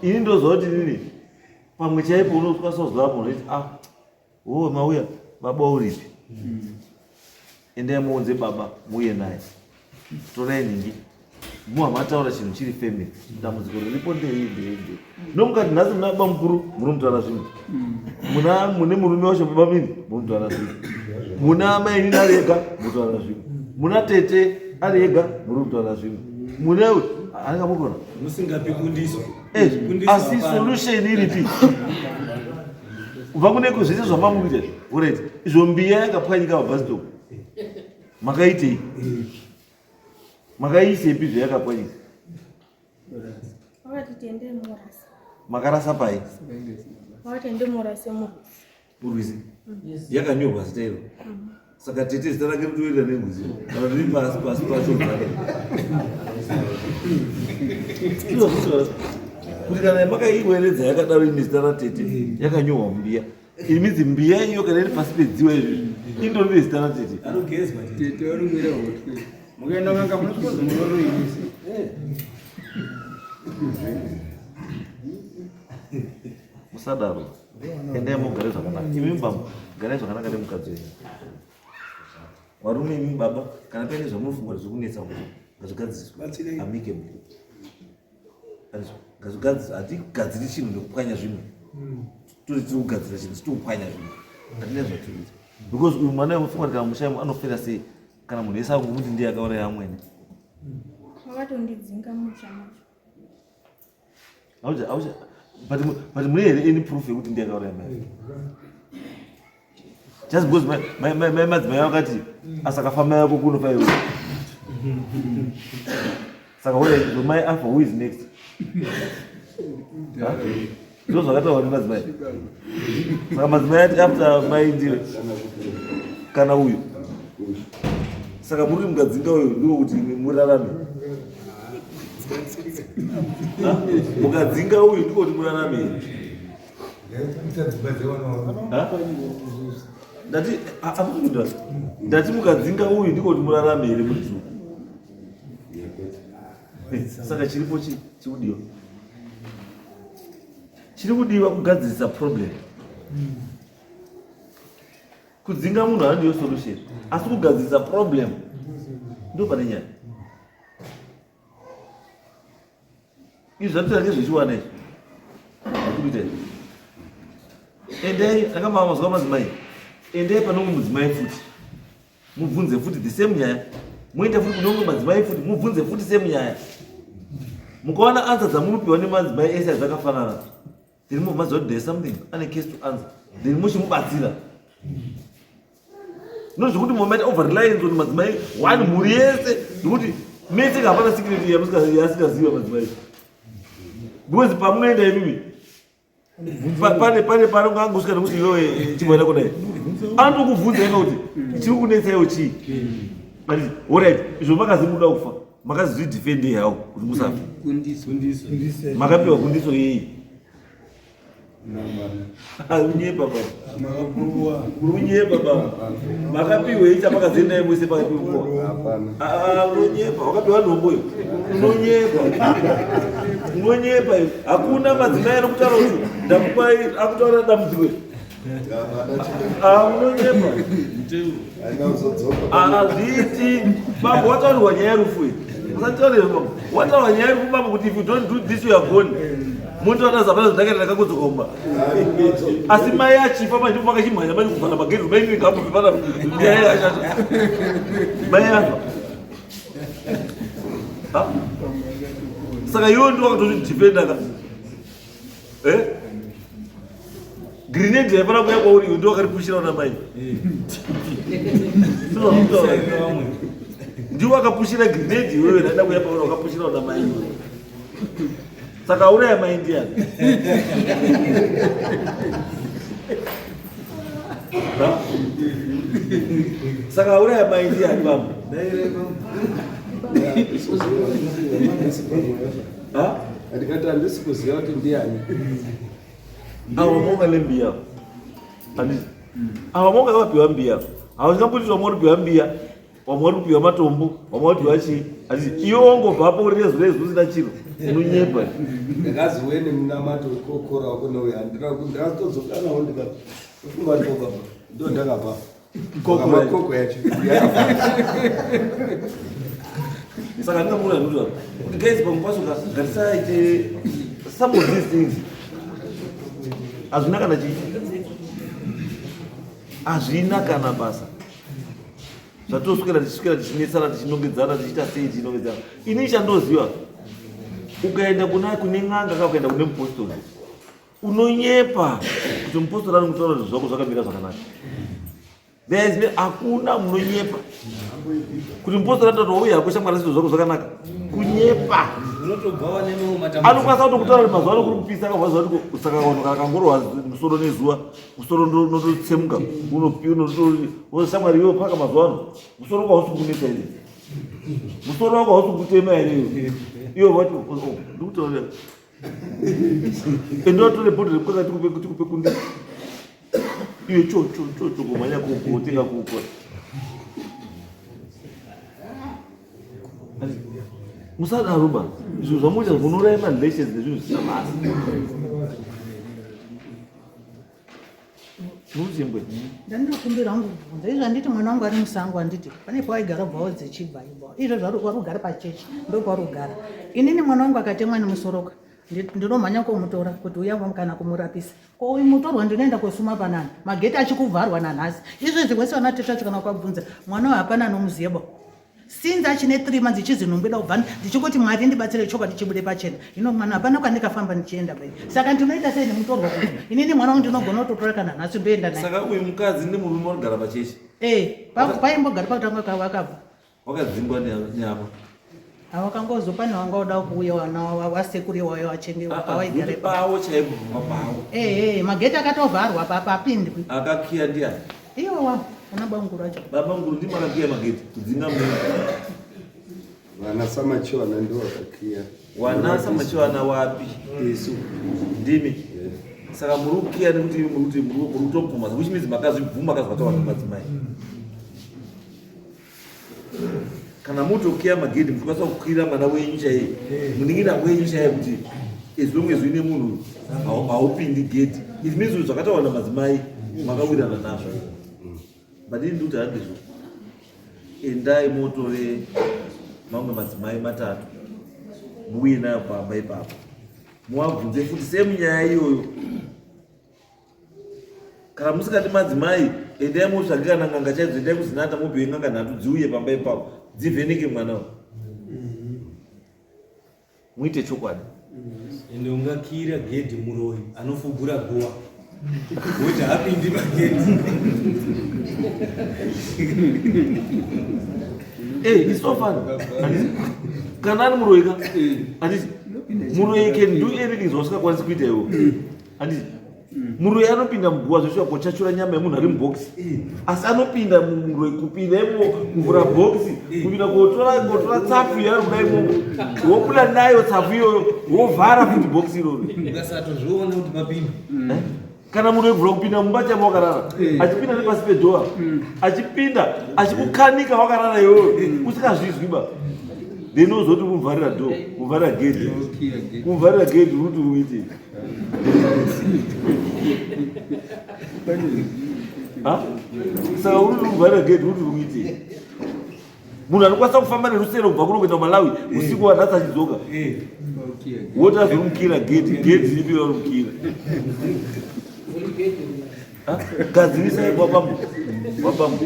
ini ndoziva kuti nini pamwe chaipo unokwanisa kuzwa apo unoiti ah Oh, mauya baba uripi? Endai muunze baba muuye naye. Torai nhingi. Muha mataura chinhu chiri family. Dambudziko riripo ndei ndei ndei. No mukati nhasi muna baba mukuru munomutaura zvinhu. Muna mune murume wacho baba mini munomutaura zvinhu. Muna amai nini ari ega munotaura zvinhu. Muna tete ari ega munomutaura zvinhu. Mune anenge mukona. Musingapi kundiso. Eh, asi solution iripi? Kubva kune zvese zvamamuita izvi orit izvo mbiya yakapwanyika pabhasitop makaitei makaiisepi zvayakapwanyika makarasa pai murwizi yakanyorwa zita iro saka tete zita rake ritoenda nenguzi kana riri pasi pasi pacho kuti kana makaiweredza yakadaro ine zita ratete yakanyorwa mumbiya it means mbiya iyo kana iri pasi pedziwa izvi indori nezita ratete mukaenda kanga munosvikozomuroiise musadaro endai mugare zvakanaka imi bambo garai zvakanaka nemukadzi wenyu varume imi baba kana paine zvamunofunga kuti zvikunetsa kuti ngazvigadziriswe amicable ngazvigadziswe hatigadziri chinhu nekupwanya zvimwe toti tiri kugadzira chinhu tiri kupwanya zvimwe hatina zvatiri kuita because uyu mwana wemufunga kuti kana mushaimo anofira sei kana munhu wese angomuti ndiye akauraya amwene vakatondidzinga musha macho Auja, auja. But, but mune here any proof yekuti ndiye akauraya mai? Just because my my my my madzimai vakati asakafa mai yako kunofa iwe. Saka where so mai afa who is next? Ndizvo zvakataurwa nemadzimai. Saka madzimai ati after mai ndiwe kana uyu. Saka muri mukadzinga uyu ndiko kuti murarame. Mukadzinga uyu ndiko kuti murarame. Ndati akuda. Ndati mukadzinga uyu ndiko kuti murarame here muri zuku. Saka chiripo chi chikudiwa. Chiri kudiwa kugadzirisa problem. Kudzinga munhu handiyo solution, asi kugadzirisa problem ndo pane nyaya. Izvi zvatoita ngezvechiwana izvi. Zvikuita izvi. Endai akamama mazuva madzimai. Endai pane umwe mudzimai futi. Mubvunze futi the same nyaya. Moenda futi kune umwe madzimai futi mubvunze futi same nyaya. Mukaona answer dzamunopiwa nemadzimai ese dzakafanana. Then mobva maziva kuti there is something ane case to answer. Then mochimubatsira. No zvekuti momaita over reliance on madzimai one mhuri yese zvekuti mese hapana secret yamusingaziva madzimai. Because pamunoenda imimi pane pane panonga angosvika nekuti iwewe eh, chimboenda kudai anotokubvunza ega kuti chiri kunetsa iwo chii but orit izvo makazi muda kufa. Makazvidefendei hawo kuti musafa? Makapiwa kundiso yei? Unyepa baba. Unyepa baba. Makapiwei chamakazoendai mose pakapiwa? Ah, unonyepa. Wakapiwa nhombo iyo. Unonyepa. Unonyepa iyo. Hakuna madzimai anokutaura kuti ndakupai akutaura dambudziko iri. Ah, unonyepa. Hazviiti. Bambo wataurirwa nyaya yerufu iyi. Usataurire bambo. Wataurwa nyaya yerufu bambo kuti if you don't do this you are gone. Montoona zapana zvandakaita ndakakudzoka kumba. Asi mai achifa manje ndipo makachimhanya manje kuvhara magedhi mai mimi ngapo vhara nyaya yashata. Mai afa. Ha? Saka iwe ndiwo wakatozvidefenda ka. Eh? Grenade yaifana kuuya kwauri iwe ndiwo wakaripushira una mai. Ndiwo wakapushira grenade iwewe ndaida kuuya pauri wakapushira una mai iwe. Saka auraya mai ndiani? Saka auraya mai ndiani bambo? Ndikati handisi kuziva kuti ndiani. Avo monga nembiya. Handiti? Avo monga vakapiwa mbiya. Hausingabudiswa mori kupiwa mbiya. Vamwe vari kupiwa matombo, vamwe vari kupiwa chii. Handiti? Iwe wangobvapo uri rezu rezu usina chiro. Unonyepa. Ndakaziwe nemunamato wekokora wako neuya handina ndakatodzokanawo ndikafunga kuti baba ndo ndakabva. Koko yacho. Saka ndingamura ndikuti kuti guys pamwe pacho ngatisaite some of these things. Hazvina kana chii. Hazvina kana basa. Zvatoswera tichiswera tichinetsana tichinongedzana tichiita sei tichinongedzana. Ini chandoziva ukaenda kuna kune n'anga kana ukaenda kune mupostori unonyepa kuti mupostori anokutaura zvinhu zvako zvakamira zvakanaka. There is no, hakuna munonyepa kuti mupostori atoti wauya hako shamwari zvinhu zvako zvakanaka. Kunyepa. Anokwanisa kutokutaura kuti mazuva ano kuri kupisa akabva zuva kuti saka vanhu kana kangorohwa musoro nezuva musoro unototsemuka unoshamwari iwe paka mazuva ano musoro wako hausi kukunetsa here musoro wako hausi kukutema here iwe iwe vati oh, oh, ndikutaurira ende watore bhodho remukaka tikupe tikupe kundi iwe cho cho cho cho kumhanya kutenga kukora musadaro ba izvo zvamuita munouraya marelations nezvinhu zvisina basa. Muzimbwe. Ndandinokumbira hangu kubvunza izvo handiti mwana wangu ari musango handiti pane pawaigara bvawo dzichibva ibva izvo zvari kugara pachechi ndokwauri kugara inini mwana wangu akatemwa nemusoroka ndinomhanya komutora kuti uya kana kumurapisa ko uyu mutorwa ndinoenda kosuma panani mageti achikuvharwa nanhasi izvezvi wese vanatete vacho kana ukabvunza mwana uyu hapana anomuziva ba Since achine 3 months ichizi nhumbu ida kubva ndichingoti Mwari ndibatsire chokwadi chibude pachena. Hino mwana hapana kwandikafamba ndichienda bai. Saka ndinoita sei nemutorwa kuti inini mwana wangu ndinogona kutotora kana nhasi ndoenda naye. Saka uyu mukadzi nemurume vanogara pachechi? Eh, paimbogara pakutanga vakabva. Wakadzingwa nenyama. Hawakangozo pane wanga uda kuuya wana wasekuru iwayo wachenge Ah, ah, pawaigara kuti pawo chaipo pamba pawo. Eh eh mageti akatovharwa papa apindwi. Akakiya ndiani? Iwo wa ana banguru acho. Baba nguru ndimo akakiya mageti kudzinga munhu. Vana Samachiwana ndivo vakakiya. Wana Samachiwana wapi? Isu. Ndimi. Saka muri kukiya nekuti muri kuti muri kutobvuma which means makazvibvuma akazvataura nemadzimai. Kana motokiya magedhi muchikwanisa kukwira mwana wenyu chaiye munin'ina wenyu chaiye kuti as long as uine munhu haupindi gedhi it means kuti zvakataurwa namadzimai makawirana nazvo but ini ndikuti handizvo endai motore mamwe madzimai matatu muuye nayo pamba ipapo muwabvunze futi same nyaya iyoyo Kana musingadi madzimai endai motsvage kana n'anga chaidzo endai kuzinata mopiwe n'anga nhatu dziuye pamba ipapo dzivheneke mwana uyu muite chokwadi. Ende ungakiira gedhi muroyi anofugura guwa woti hapindi pagedhi. Hey, it's so funny. Kana ari muroyi ka? Handiti muroyi can do anything zvausingakwanisi kuita iwe. Handiti. Muroyi anopinda muguva zveshuwa kochachura nyama yemunhu ari mubhokisi, asi anopinda muroyi kupinda imomo kuvhura bhokisi, kupinda kotora kotora tsafu yaari kuda imomo, wobuda nayo tsafu iyoyo, wovhara futi bhokisi iroro. Ukasatozviona kuti mapinda. Eh? Kana muroyi kuvhura kupinda mumba chama wakarara, achipinda nepasi pedhoa, achipinda achikukanika wakarara iwewe usingazvizwi ba. Then ozoti kumuvharira door, kumuvharira gedhi, kumuvharira gedhi uri kuti uite. Saka uri kuvhara gedhi uri kuitei? Munhu anokwanisa kufamba nerusero kubva kuno kuenda kuMalawi usiku wanhasi achidzoka, woti azorumukira gedhi, gedhi ripi raurumukira? Gadzirisai kwabambo, kwabambo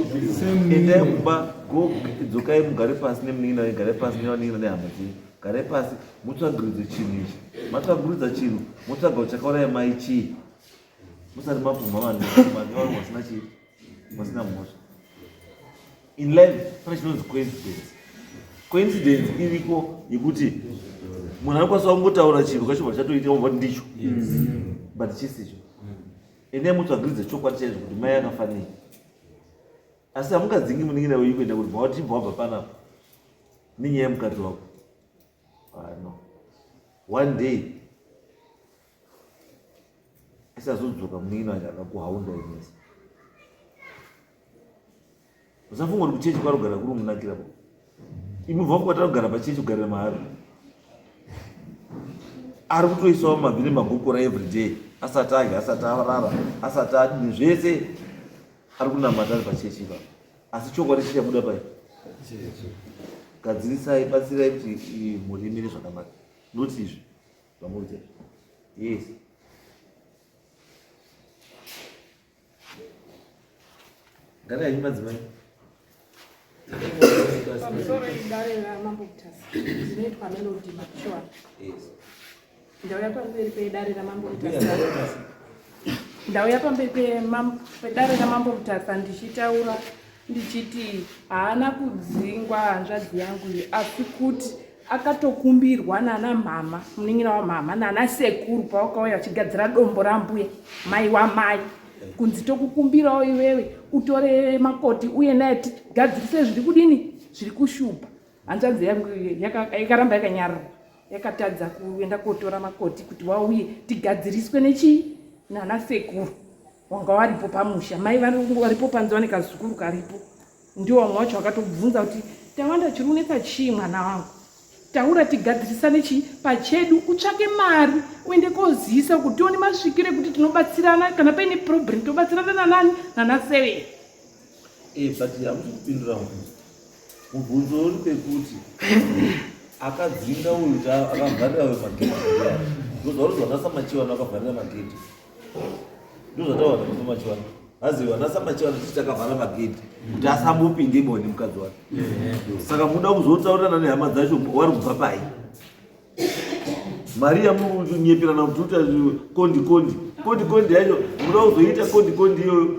endai kumba, go dzokai mugare pasi nemunin'ina wenyu, garai pasi nevanin'ina nehama dzenyu, garai pasi mutsvagiridze chinhu ichi. Matsvaguridza chinhu, motsvaga kuti chakauraya mai chii, musati mapumha vanhu vanhu vasina chii, vasina mhosva. In life pane chinonzi coincidence. Coincidence iriko yekuti munhu anokwanisa kungotaura chinhu kachobva chatoitika mobva kuti ndicho, but chisicho. Endai mutsvagiridze chokwadi chaizvo kuti mai akafa nei. Asi hamungadzingi munin'ina wenyu kuenda kuti bva wati wabva panapa nenyaya yemukadzi wako. Ah, no. One day isazodzoka munin'ina wacho akakuhaunda imese. Usafunga kuti kuchechi kwarugara kuri munakira po. Imi bva kwatari kugara pachechi kugarira mahara. Ari kutoisawo mabvi nemagokora every day asati adya, asati arara, asati adini zvese ari kunamata ari pachechi ipapo. Asi chokwadi chichabuda pai. Gadzirisai, batsirai kuti mhuri imire zvakanaka. Not izvi zvamuri kuita. Yes. Garai henyu madzimai. Pamusoro idare raMambo Mutasa dzinoitwa Melody Machiwana. Yes. Ndauya pamberi pedare raMambo Mutasa. Ndauya pamberi pedare raMambo Mutasa ndichitaura ndichiti haana kudzingwa hanzvadzi yangu iyi, asi kuti akatokumbirwa nana mhama, munin'ina wamhama nana sekuru pavakauya vachigadzira dombo rambuya mai wamai, kunzi tokukumbirawo iwewe utore makoti uye naye tigadzirise zviri kudini zviri kushupa. Hanzvadzi yangu yakaramba yakanyarara, yakatadza kuenda kotora makoti kuti wauye tigadziriswe nechii nana sekuru wanga waripo pamusha. Mai varipo panze vane kazukuru karipo, ndiwo vamwe wacho vakatobvunza kuti Tawanda chiri unetsa chii mwana wangu, taura tigadzirisane chii pachedu, utsvake mari uende koziyisa kuti tione masvikiro ekuti tinobatsirana, kana paine problem tobatsirana nanani nanasevere. But hamusi kupindura mubvunzo. Mubvunzo uri pekuti akadzinga uyu kuti akavharira uyu magedhi ndiani? Ndozvauri zvanaSamachiwana akavharira magedhi. Ndozvataura naSamachiwana. Hazi vanaSamachiwana tichi takavhara magedhi kuti asambopinde imo nemukadzi wake. Saka muda kuzotaurirana nehama dzacho wari kubva pai? Mari yamuri kunyeperana kuti uta kondi kondi kondi kondi yacho muda kuzoita kondi kondi iyoyo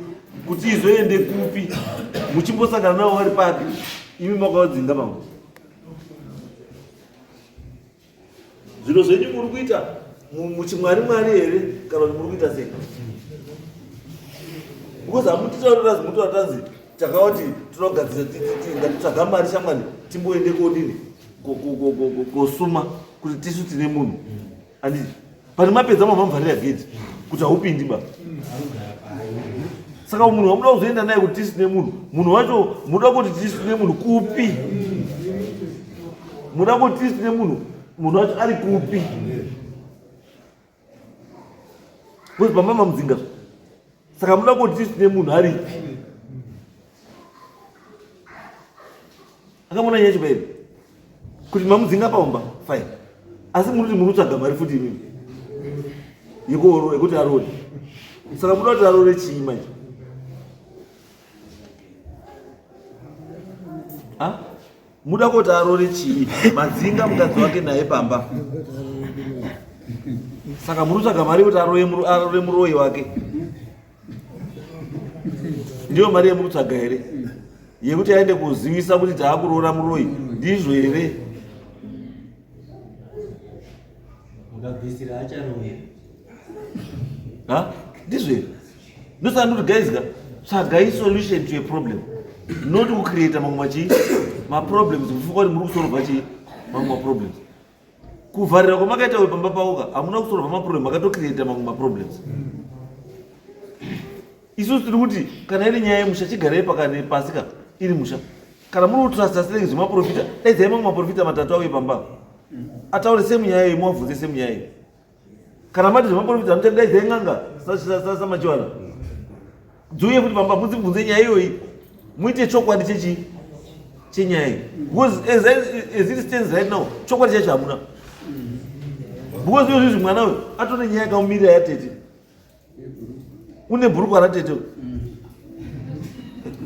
kuti izoende kupi? Muchimbosangana navo vari papi? Imi makavadzinga mambo. Zviro zvenyu muri kuita muchimwari mwari here kana kuti muri kuita sei? Because hamutitaurira zimuti watanzi takawati tinogadzira ngatitsvaga mari shamwari timboende kodini kosuma kuti tisu tine munhu. Anditi pane mapedza mamamvharira gedhi kuti haupindi ba. Saka munhu wamuda kuzoenda naye kuti tisu tine munhu, munhu wacho muda kuti tisu tine munhu kupi? Muda kuti tisu tine munhu, munhu wacho ari kupi? Because pamama mudzinga. Saka muda kuti tisu tine munhu aripi? Akamona nyaya chibairi kuti mamudzinga paumba fine, asi muri kuti muri kutsvaga mari futi imimi yekuti arore. Saka muda kuti arore chii manje? Muda kuti arore chii? Madzinga mukadzi wake naye pamba. Saka muri kutsvaga mari yekuti arore muroyi wake. Ndiyo mari yemuri kutsvaga here? Yekuti aende kuzivisa kuti taakuroora muroyi, ndizvo here? Mukabvisira acharoya. Ha? Ndizvo here? Ndosaka ndikuti guys ka, tsvagai solution to a problem, not kucreata mamwe machii maproblems, kufunga kuti muri kusolva chii mamwe maproblems. Kuvharira kwamakaita uyu pamba pavo ka, hamuna kusolva maproblem, makatocreata mamwe maproblems. Isusu tiri kuti kana iri nyaya yemusha, chigarai pakane pasi ka iri musha. Kana muri kutrusta senge zvemaprofita, daidzai mamwe maprofita matatu auye pamba ataure same nyaya iyi, muvabvunze same nyaya iyi. Kana mati zvemaprofita hamuchadaidzai n'anga samachiwana dziuye futi pamba mudzibvunze nyaya iyoyi, muite chokwadi chechi chenyaya iyi, because as it stands right now chokwadi chacho hamuna, because izvozvizvi mwana uyu atone nyaya yakamumirira yatete. Une bhurukwa ratete,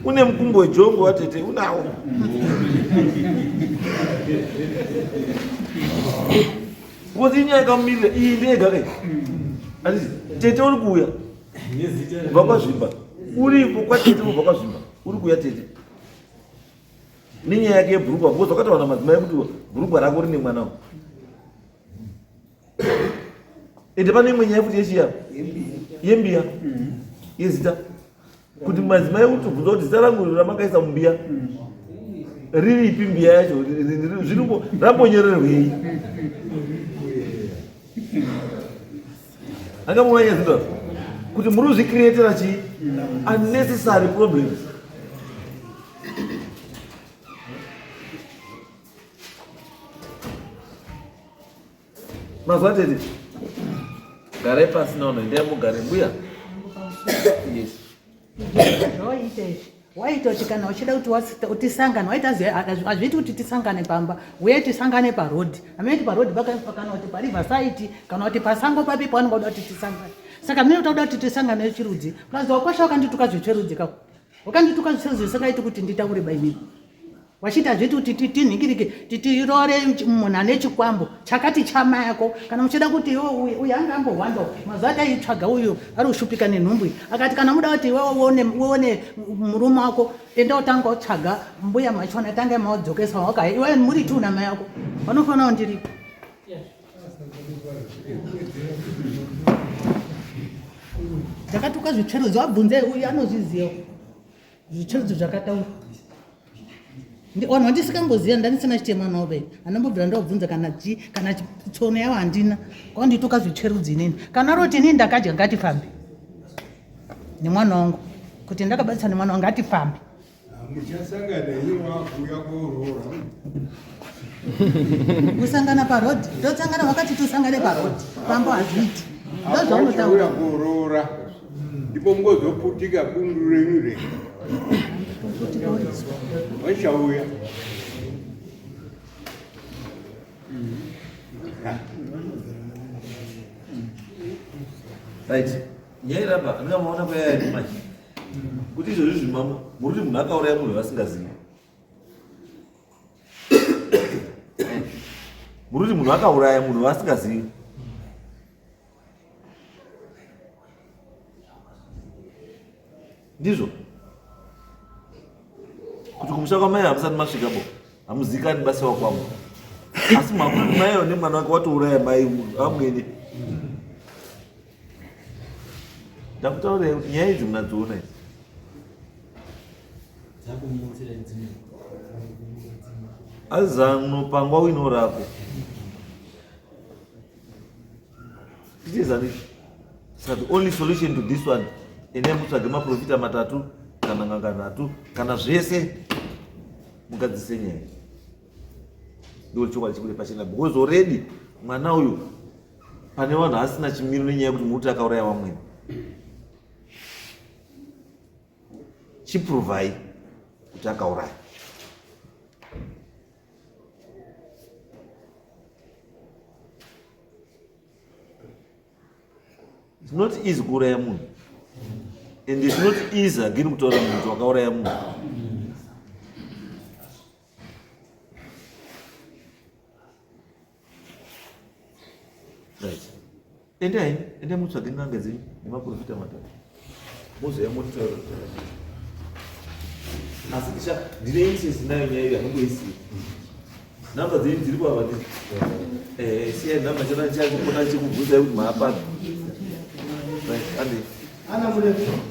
une mukumbo wejongo watete unawo, because inyaya yakamumirira iyi ndeyega kai. Anditi tete uri kuuya kubva kwazvimba, uripo kwatete kubva kwazvimba uri kuuya tete nenyaya yake yebhurukwa, because wakataura madzimai kuti bhurukwa rako rine mwana. Ende pane imwe nyaya futi yechiya yembiya yezita, kuti madzimai kutobvunza kuti zita rangu ramakaisa mumbiya riripi, mbiya yacho zviripo rambonyererwei? Angamuona nyaya dzinotaura kuti muri kuzvikreatera chii unnecessary problems. Mazuva tete, garai pasi naona, endai mugare mbuya. Yes. Zvawaita izvi, waita kuti kana uchida kuti tisangane, waita hazviiti kuti tisangane pamba, uye tisangane parodhi, amene kuti parodhi kana kuti pariverside kana kuti pasango papi pavanonga kuda kuti tisangane. Saka mene utakuda kuti tisangane chirudzi, plus wakwasha wakandituka zvecherudzi kako, wakandituka zvecherudzi zvisingaiti kuti nditaure baimini wachiti hazviiti kuti tinhingirike tiroore munhu ane chikwambo chakati chama yako. Kana muchida kuti iwe uyu anga ambohwanda mazuva ati aitsvaga uyu ari kushupika nenhumbu iyi, akati kana muda kuti iwe uone murume wako, enda utanga utsvaga mbuya machona, tanga maodzokesa waka iwe muri tu nama yako vanofanira kundiripa. Ndakatuka zvitsverudzo, wabvunze uyu anozviziva zvitsverudzo zvakataurwa. Vanhu vandisingamboziva, ndandisina chitema navo be anambobvira ndobvunza kana chi kana tsono yavo handina kwandituka zvitsverudzi inini. Kana roti inini ndakadya, ngatifambe nemwana wangu, kuti ndakabatisa nemwana wangu, ngatifambe. Muchasangana iye wakuuya kooroora. Kusangana paroad, tosangana wakati tosangane paroad, pambo hazviiti. Ndozvaunotaura. Wakuuya kooroora ndipo mungozoputika bundu renyu rega. Wachauya. Right. Nyaya irapa andingamaona kwayaya manje. Kuti izvozvi zvimamo muri kuti munhu akauraya munhu vasingazivi. Muri kuti munhu akauraya munhu vasingazivi. Ndizvo kuti kumusha kwamai hamusati masvika bo, hamuzikani basa wakwamo, asi makuti mai nemwana wake watouraya mai amwene. Ndakutaurirai kuti nyaya idzi munadziona idzi. Azanopangwa wino rako tichezani. Saka the only solution to this one, endai mutsvage maprofita matatu kana n'anga nhatu kana zvese, mugadzise nyaya, ndiko chokwadi chibude pachena, because already mwana uyu pane vanhu asina chimiro nenyaya yekuti muti akauraya vamweni. Chiprovhai kuti akauraya. It's not easy kuuraya munhu, and it's not easy again kutaura munhu kuti wakauraya munhu. Right. Endai, endai mutsvage n'anga dzenyu nemaprofita matatu. Mozouya motitaura. Asi ticha ndine interest nayo nyaya iyo, handingoisiyi. Namba dzenyu dziri kwava ndii? Eh, siyai namba chana chakupona chikubvunzai kuti maapana. Right, andi. Ana murefu.